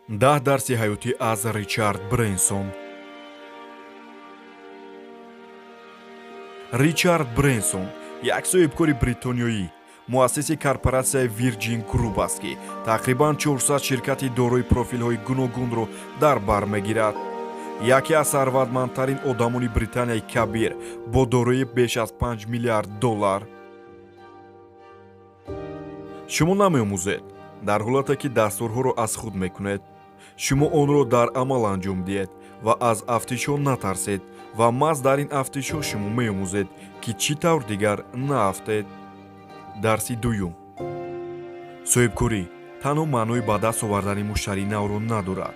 10 дарси ҳаётӣ аз Ричард Бренсон. Ричард Бренсон як соҳибкори бритониёӣ, муассиси корпоратсияи Virgin Group аст, ки тақрибан 400 ширкати дорои профилҳои гуногунро дар бар мегирад. Яке аз сарватмандтарин одамони Британияи Кабир бо дорои беш аз 5 миллиард доллар. Шумо намеомӯзед дар ҳолате ки дастурҳоро аз худ мекунед. Шумо онро дар амал анҷом диҳед ва аз афтишҳо натарсед, ва маҳз дар ин афтишҳо шумо меомӯзед, ки чӣ тавр дигар наафтед. Дарси дуюм: соҳибкорӣ танҳо маънои ба даст овардани муштарии навро надорад,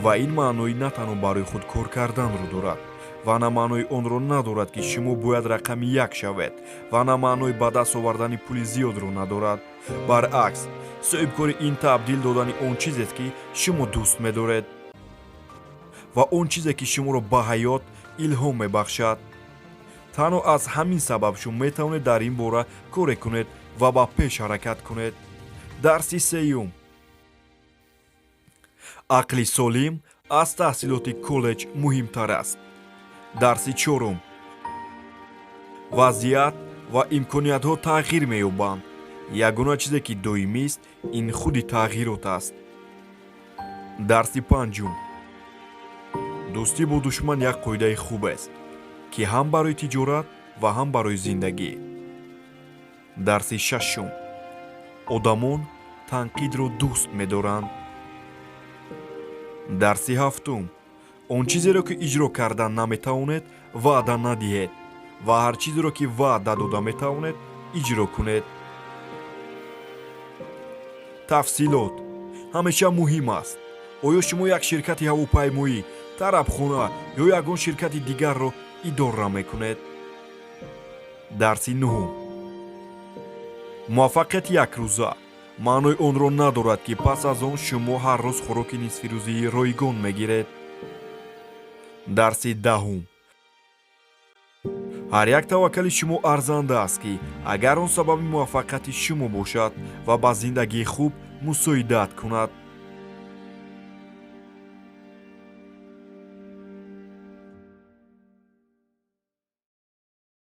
ва ин маънои на танҳо барои худ кор карданро дорад, ва на маънои онро надорад, ки шумо бояд рақами як шавед, ва на маънои ба даст овардани пули зиёдро надорад. Баръакс, соҳибкорӣ ин табдил додани он чизест, ки шумо дӯст медоред, ва он чизе, ки шуморо ба ҳаёт илҳом мебахшад. Танҳо аз ҳамин сабаб шумо метавонед дар ин бора коре кунед ва ба пеш ҳаракат кунед. Дарси сеюм: ақли солим аз таҳсилоти коллеҷ муҳимтар аст. Дарси чорум: вазъият ва имкониятҳо тағйир меёбанд. Ягона чизе, ки доимист, ин худи тағйирот аст. Дарси панҷум: дӯстӣ бо душман як қоидаи хуб аст, ки ҳам барои тиҷорат ва ҳам барои зиндагӣ. Дарси шашум: одамон танқидро дӯст медоранд. Дарси ҳафтум: он чизеро, ки иҷро кардан наметавонед, ваъда надиҳед, ва ҳар чизеро, ки ваъда дода метавонед, иҷро кунед. Тафсилот ҳамеша муҳим аст. Оё шумо як ширкати ҳавопаймоӣ, тарабхона ё ягон ширкати дигарро идора мекунед? Дарси нуҳум: муваффақияти якрӯза маънои онро надорад, ки пас аз он шумо ҳар рӯз хӯроки нисфирӯзии ройгон мегиред. Дарси даҳум: ҳар як таваккали шумо арзанда аст, ки агар он сабаби муваффақияти шумо бошад ва ба зиндагии хуб мусоидат кунад.